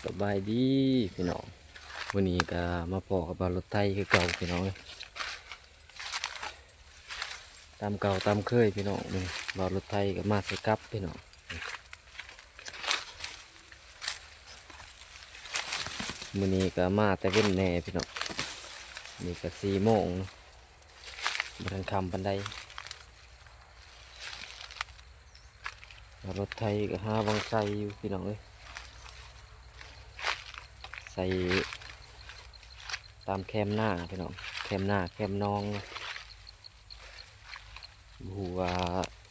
ສະບາຍດີພີ່ນ້ອງ, ມື້ນີ້ກໍມາພໍ້ກັບບ່າວລົດໄຖຄືເກົ່າພີ່ນ້ອງເອີຍ. ຕາມເກົ່າຕາມເຄີຍພີ່ນ້ອງ, ມື້ນີ້ບ່າວລົດໄຖກໍມາໃສ່ກັບພີ່ນ້ອງ. ມື້ນີ້ກໍມາແຕ່ເວັນແດ່ພີ່ນ້ອງ, ນີ້ກໍສີ່ໂມງເນາະ, ບໍ່ທັນຄ່ຳປານໃດ. ລົດໄຖກໍຫາບ່ອນໃສ່ຢູ່ພີ່ນ້ອງເອີຍ, ໃສ່ຕາມແຄມນາພີ່ນ້ອງ, ແຄມນາແຄມໜອງ. ບໍ່ຮູ້ວ່າ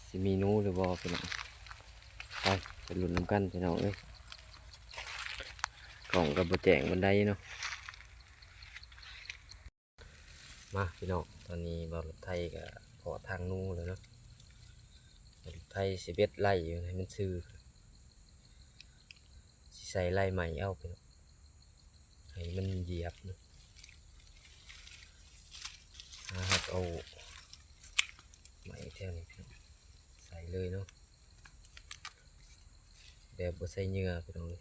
ຊິມີໜູຫຼືບໍ່ພີ່ນ້ອງ, ໄປ ໄປລຸ້ນນຳກັນພີ່ນ້ອງເອີຍ. ກ້ອງກໍບໍ່ແຈ້ງປານໃດເນາະ. ມາພີ່ນ້ອງ, ຕອນນີ້ບ່າວລົດໄຖກໍເພາະທາງໜູແລ້ວເນາະ. ບ່າວລົດໄຖຊິເບັດໄລ່ຢູ່ໃຫ້ມັນຊື່, ຊິໃສ່ໄລ່ໃໝ່ເອົາພີ່ນ້ອງ, ໃຫ້ມັນຢຽບເນາະ. ຫາຮັກເອົາໄມ້ແຖວນີ້ພີ່ນ້ອງ, ໃສ່ເລີຍເນາະ. ແບບບໍ່ໃສ່ເຫຍື່ອພີ່ນ້ອງເອີຍ,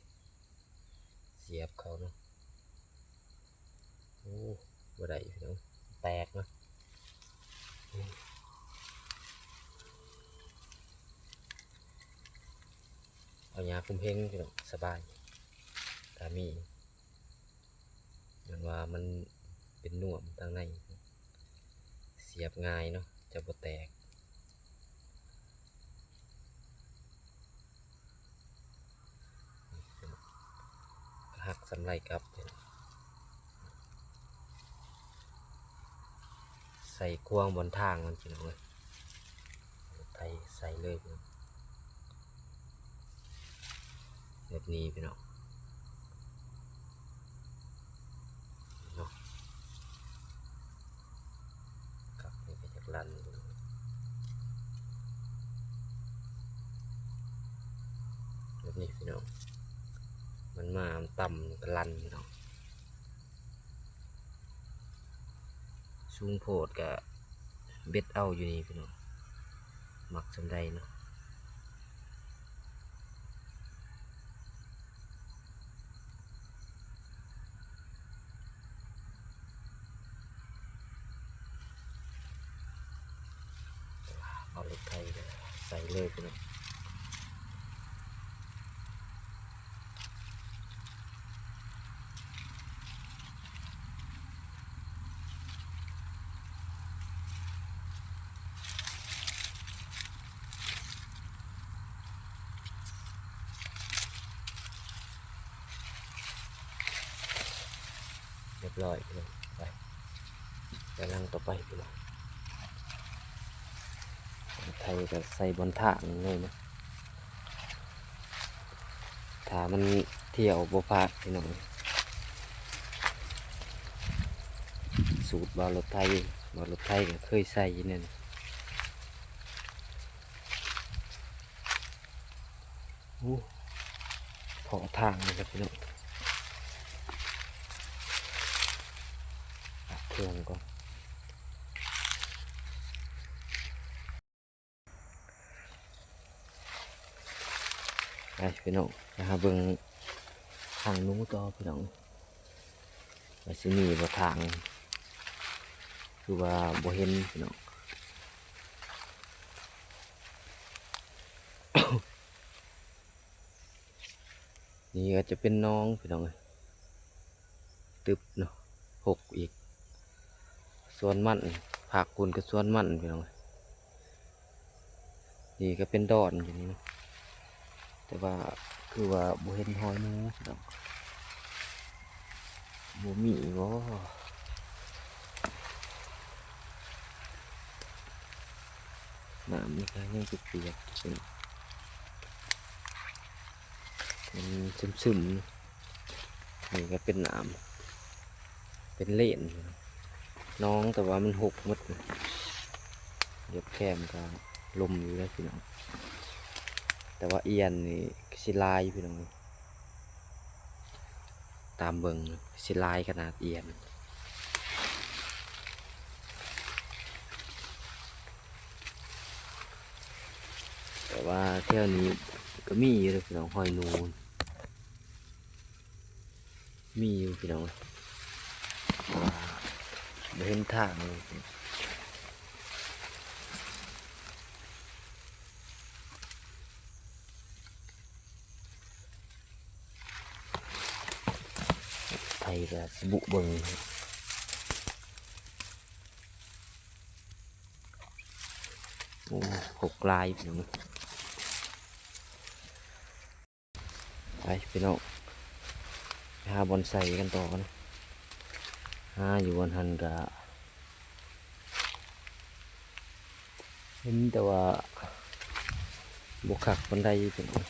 ສຽບເຂົ້າເນາະ. ໂອ້ ບໍ່ໄດ້ພີ່ນ້ອງ, ແຕກເນາະ. ເອົາຫຍ້າຄຸມເຮັງພີ່ນ້ອງ, ສະບາຍ ຖ້າມີ. ຍ້ອນວ່າມັນເປັນນວມທາງໃນ, ສຽບງ່າຍເນາະ, ຈະບໍ່ແຕກ. ຫັກສຳໄລກັບ, ໃສ່ຂວາງບ່ອນທາງມັນພີ່ນ້ອງເອີຍ. ໄຖໃສ່ເລີຍພີ່ນ້ອງ, ແບບນີ້ພີ່ນ້ອງເນາະ. ຄັກນີ້ກໍຈັກລັນພີ່ນ້ອງ, ແບບນີ້ພີ່ນ້ອງ, ມັນມາຕ່ຳກໍລັນພີ່ນ້ອງ. ສູງໂພດກະເບັດເອົາຢູ່ນີ້ພີ່ນ້ອງ, ມັກສ່ຳໃດເນາະ. ເອົາລົດໄຖໃສ່ເລີຍພີ່ນ້ອງ. ຮຽບຮ້ອຍພີ່ນ້ອງ, ໄປ ໄປຫຼັງຕໍ່ໄປພີ່ນ້ອງ. ໄຖກໍໃສ່ບ່ອນທາງເລີຍເນາະ, ຖ້າມັນທ່ຽວບໍ່ພາດພີ່ນ້ອງ. ສູດບ່າວລົດໄຖ, ບ່າວລົດໄຖກໍເຄີຍໃສ່ແນວນີ້. ໂອ້ ເພາະທາງນີ້ແຫຼະພີ່ນ້ອງ, ເຄື່ອງກ່ອນ. ໄປພີ່ນ້ອງ, ໄປຫາເບິ່ງທາງໜູຕໍ່ພີ່ນ້ອງ, ວ່າຊິມີບໍ່ທາງ, ຄືວ່າບໍ່ເຫັນພີ່ນ້ອງ. ນີ້ກໍຈະເປັນໜອງພີ່ນ້ອງເອີຍ, ຕຶບເນາະ, ຫົກອີກ. ສວນມັນ, ພາກພຸ້ນກໍສວນມັນພີ່ນ້ອງເອີຍ. ນີ້ກໍເປັນດອນຢູ່ນີ້ເນາະ, ແຕ່ວ່າຄືວ່າບໍ່ເຫັນຮອຍໜູພີ່ນ້ອງ. ບໍ່ມີບໍ່? ນ້ຳນີ້ກໍຍັງຈະປຽກຢູ່, ມັນຊຶມໆ. ນີ້ກໍເປັນນ້ຳ ເປັນເລນໜອງ, ແຕ່ວ່າມັນຫົກໝົດ. ລຽບແຄມກໍລົມຢູ່ເດ້ພີ່ນ້ອງ, ແຕ່ວ່າອຽນນີ້ກໍຊິຫຼາຍພີ່ນ້ອງ. ຕາມເບິ່ງຊິຫຼາຍຂະໜາດອຽນ, ແຕ່ວ່າແຖວນີ້ກໍມີຢູ່ເດ້ພີ່ນ້ອງ, ຮອຍໜູ. ມີຢູ່ພີ່ນ້ອງເອີຍ ແຕ່ວ່າບໍ່ເຫັນທາງເລີຍ. ໄຖກະຊິບຸເບິ່ງ. ໂອ້ ຄົກຫຼາຍພີ່ນ້ອງ. ໄປພີ່ນ້ອງ ໄປຫາບ່ອນໃສ່ກັນຕໍ່ເນາະ. ຫາຢູ່ບ່ອນຫັ້ນກະເຫັນແຕ່ວ່າບໍ່ຄັກປານໃດພີ່ນ້ອງ.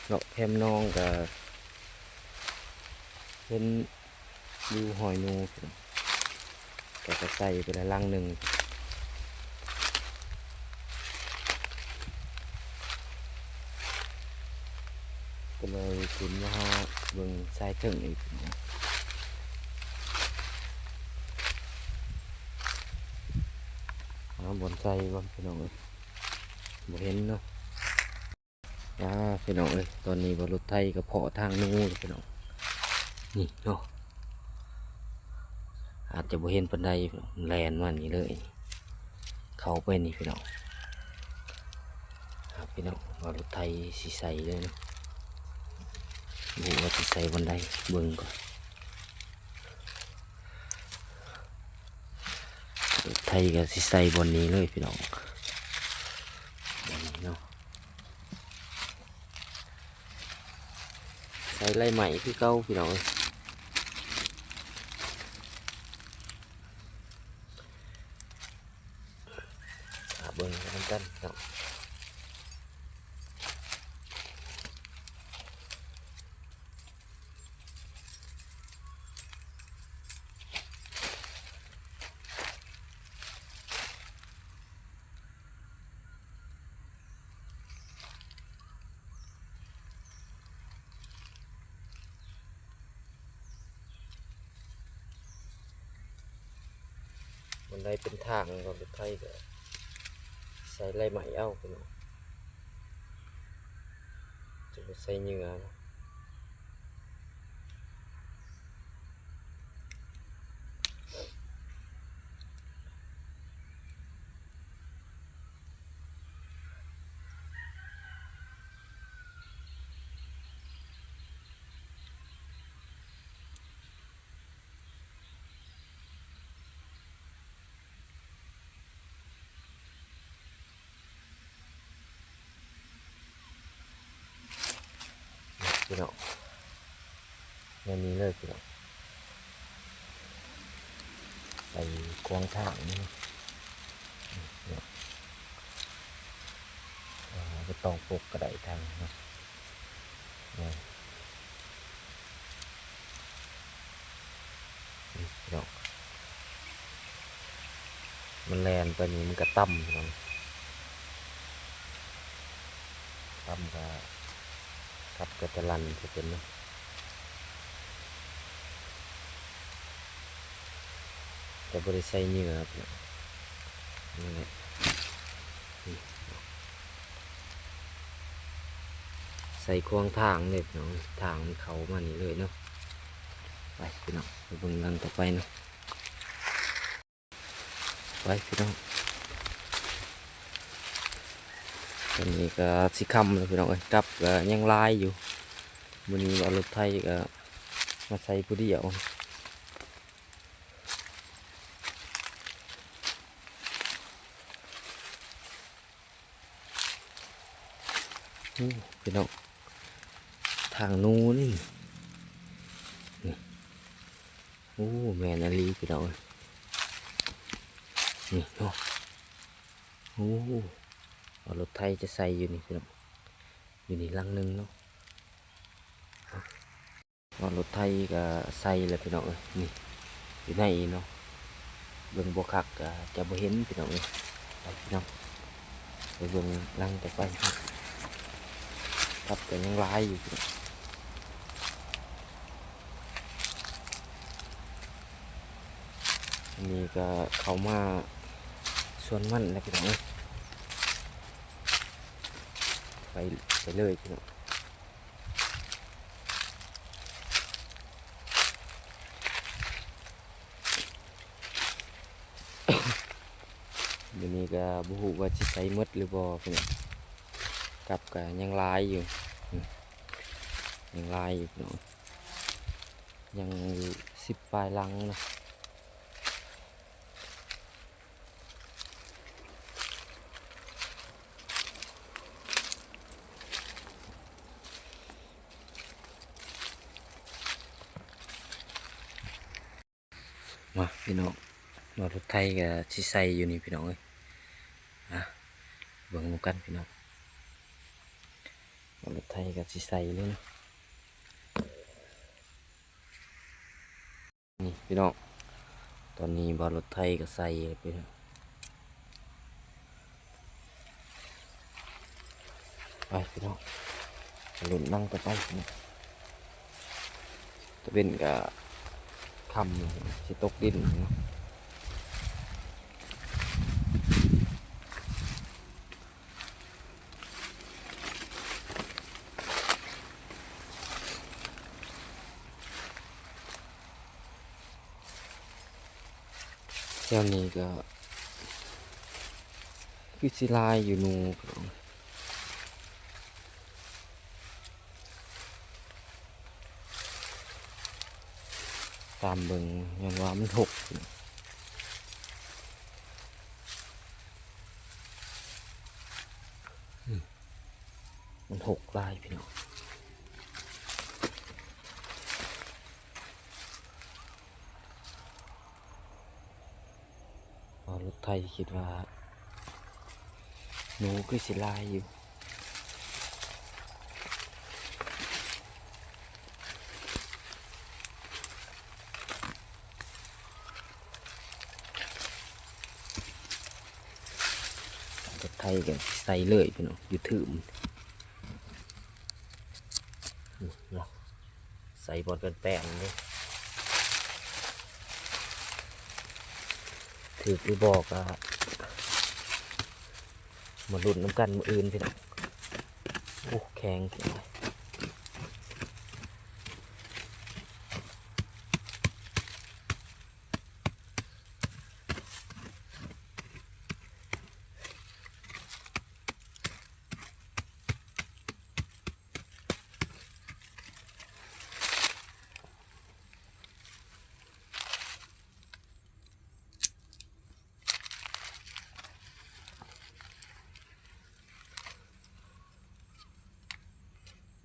ເລາະແຄມໜອງກະເຫັນຢູ່ຮອຍໜູ ແຕ່ກະໃສ່ໄປແລ້ວຫຼັງໜຶ່ງ ກະເລີຍຂຶ້ນມາຫາເບິ່ງຊາຍເທິງອີກ. ຫາບ່ອນໃສ່ກ່ອນພີ່ນ້ອງເອີຍ ບໍ່ເຫັນເນາະ. ອ່າ ພີ່ນ້ອງເອີຍ ຕອນນີ້ວ່າລົດໄຖກະເພາະທາງໜູແລ້ວພີ່ນ້ອງ. ນີ້ເນາະ ອາດຈະບໍ່ເຫັນປານໃດ ແລ່ນມານີ້ເລີຍ ເຂົ້າໄປນີ້ພີ່ນ້ອງ. ອ່າ ພີ່ນ້ອງ ວ່າລົດໄຖຊິໃສ່ເລີຍເນາະ ບໍ່ຮູ້ວ່າຊິໃສ່ບ່ອນໃດ ເບິ່ງກ່ອນ. ລົດໄຖກະຊິໃສ່ບ່ອນນີ້ເລີຍພີ່ນ້ອງ ບ່ອນນີ້ເນາະ. ໃສ່ໄລ່ໄມ້ຄືເກົ່າພີ່ນ້ອງເອີຍ. ມາເບິ່ງນຳກັນເນາະ. ມັນໄດ້ເປັນທາງ ລົດໄຖກະໃສ່ໄລ່ໄມ້ເອົາພີ່ນ້ອງ ຈະບໍ່ໃສ່ເຫຍື່ອເນາະ. ພີ່ນ້ອງ ແນວນີ້ເລີຍພີ່ນ້ອງ ໄປຂວາງທາງນີ້ເນາະ. ເອີ ບໍ່ຕ້ອງປົກກະໄດ້ທາງເນາະ. ນີ້ພີ່ນ້ອງ ມັນແລ່ນໄປນີ້ມັນກະຕຳພີ່ນ້ອງ ຕຳກະ ກັບກະຈະລັນຊິເປັນເນາະ. ແຕ່ບໍ່ໄດ້ໃສ່ເຫຍື່ອ ນີ້ແຫຼະ ໃສ່ຂວາງທາງເລີຍພີ່ນ້ອງ ທາງມັນເຂົ້າມານີ້ເລີຍເນາະ. ໄປພີ່ນ້ອງ ໄປເບິ່ງຫຼັງຕໍ່ໄປເນາະ. ໄປພີ່ນ້ອງ ຕອນນີ້ກະຊິຄ່ຳແລ້ວພີ່ນ້ອງເອີຍ ກັບກະຍັງຫຼາຍຢູ່. ມື້ນີ້ວ່າລົດໄຖກະມາໃສ່ຜູ້ດຽວ. ໂອ້ ພີ່ນ້ອງ ທາງໜູນີ້ ນີ້ ໂອ້ ແມ່ນອີ່ຫຼີພີ່ນ້ອງເອີຍ ນີ້ເນາະ. ໂອ້ ວ່າລົດໄຖຈະໃສ່ຢູ່ນີ້ພີ່ນ້ອງ ຢູ່ນີ້ຫຼັງໜຶ່ງເນາະ. ວ່າລົດໄຖກະໃສ່ແລ້ວພີ່ນ້ອງເອີຍ ນີ້ ຢູ່ໃນນີ້ເນາະ. ເບິ່ງບໍ່ຄັກກະຈະບໍ່ເຫັນພີ່ນ້ອງເອີຍ. ໄປພີ່ນ້ອງ ໄປເບິ່ງຫຼັງຕໍ່ໄປ ກັບກະຍັງຫຼາຍຢູ່ພີ່ນ້ອງ. ນີ້ກໍເຂົ້າມາສວນມັນແລ້ວພີ່ນ້ອງເອີຍ ໄປ ໄປເລີຍພີ່ນ້ອງ. ມື້ນີ້ກໍບໍ່ຮູ້ວ່າຊິໃສ່ໝົດຫຼືບໍ່ພີ່ນ້ອງ ກັບກໍຍັງຫຼາຍຢູ່ ອືມ ຍັງຫຼາຍຢູ່ພີ່ນ້ອງ ຍັງຢູ່ສິບປາຍຫຼັງເນາະ. ມາພີ່ນ້ອງ ວ່າລົດໄຖກໍຊິໃສ່ຢູ່ນີ້ພີ່ນ້ອງເອີຍ ອາ ເບິ່ງນຳກັນພີ່ນ້ອງ ວ່າລົດໄຖກໍຊິໃສ່ເລີຍເນາະ. ນີ້ພີ່ນ້ອງ ຕອນນີ້ບ່າວລົດໄຖກໍໃສ່ແລ້ວພີ່ນ້ອງ ໄປພີ່ນ້ອງ ລຸ້ນນັ່ງຕໍ່ໄປພີ່ນ້ອງ ຕາເວັນກໍຄ່ຳ ຊິຕົກດິນເນາະ. ແຖວນີ້ກໍຄືຊິຫຼາຍຢູ່ໜູພີ່ນ້ອງ ຕາມເບິ່ງ ຍ້ອນວ່າມັນຮົກ ອືມ ມັນຮົກຫຼາຍພີ່ນ້ອງ. ເວົ້າລົດໄຖຄິດວ່າໜູຄືຊິຫຼາຍຢູ່ ລົດໄຖກໍໃສ່ເລີຍພີ່ນ້ອງ ຢູ່ຖືມ ນີ້ເນາະ ໃສ່ບ່ອນແປ້ນໆເດ້ ຖືກຫຼືບໍ່ກໍມາລຸ້ນນຳກັນມື້ອື່ນພີ່ນ້ອງ. ໂອ້ ແຂງ.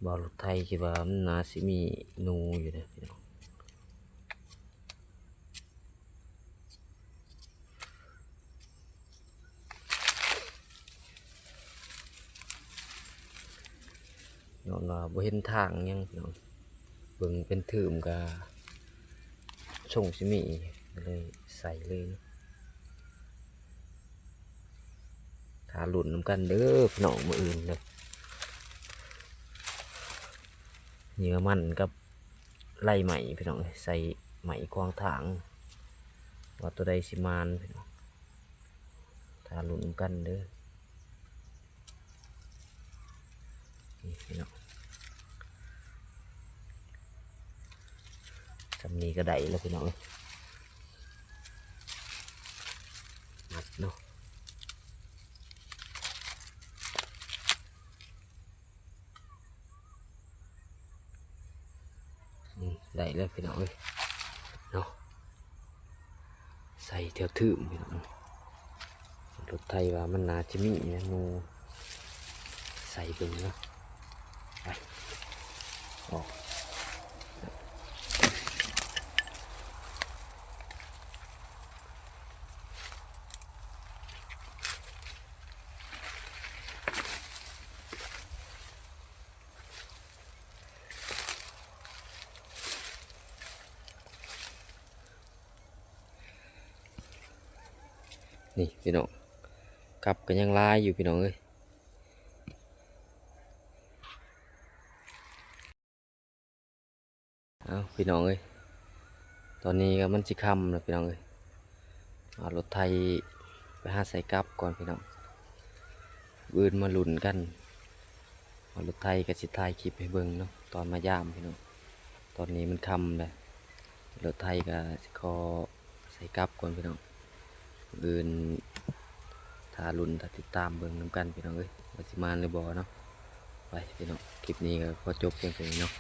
ບ່າວລົດໄຖຄິດວ່າມັນໜ້າຊິມີໜູຢູ່ເດ້ພີ່ນ້ອງ. ຍ້ອນວ່າບໍ່ເຫັນທາງຫຍັງພີ່ນ້ອງ ເບິ່ງເປັນຖືມກະຊົງຊິມີ ກໍເລີຍໃສ່ເລີຍ. ຖ້າລຸ້ນນຳກັນເດີພີ່ນ້ອງ ມື້ອື່ນເດີ ເຫຍື່ອມັນກັບໄລ່ໄມ້ພີ່ນ້ອງເອີຍ ໃສ່ໄມ້ຂວາງທາງ ວ່າໂຕໃດຊິໝານພີ່ນ້ອງ. ຖ້າລຸ້ນນຳກັນເດີ ນີ້ພີ່ນ້ອງ ສ່ຳນີ້ກໍໄດ້ແລ້ວພີ່ນ້ອງເອີຍ ມັດເນາະ. ອືມ ໄດ້ແລ້ວພີ່ນ້ອງເອີຍເນາະ ໃສ່ແຖວຖືມພີ່ນ້ອງ. ລົດໄຖວ່າມັນໜ້າຈະມີນະ ໜູ ໃສ່ເບິ່ງເນາະ ໄປ ອອກ. ນີ້ພີ່ນ້ອງ ກັບກໍຍັງຫຼາຍຢູ່ພີ່ນ້ອງເອີຍ. ເອົາພີ່ນ້ອງເອີຍ ຕອນນີ້ກໍມັນຊິຄ່ຳແລ້ວພີ່ນ້ອງເອີຍ ເອົາລົດໄຖໄປຫາໃສ່ກັບກ່ອນພີ່ນ້ອງ ມື້ອື່ນມາລຸ້ນກັນ ເອົາລົດໄຖກໍຊິຖ່າຍຄລິບໃຫ້ເບິ່ງເນາະ ຕອນມາຢາມພີ່ນ້ອງ ຕອນນີ້ມັນຄ່ຳແລ້ວ ລົດໄຖກໍຊິຂໍໃສ່ກັບກ່ອນພີ່ນ້ອງ ມື້ອື່ນຖ້າລຸ້ນ ຖ້າຕິດຕາມເບິ່ງນຳກັນພີ່ນ້ອງເອີຍ ວ່າຊິມາຫຼືບໍ່ເນາະ ໄປພີ່ນ້ອງ ຄລິບນີ້ກໍຂໍຈົບພຽງເທົ່ານີ້ເນາະ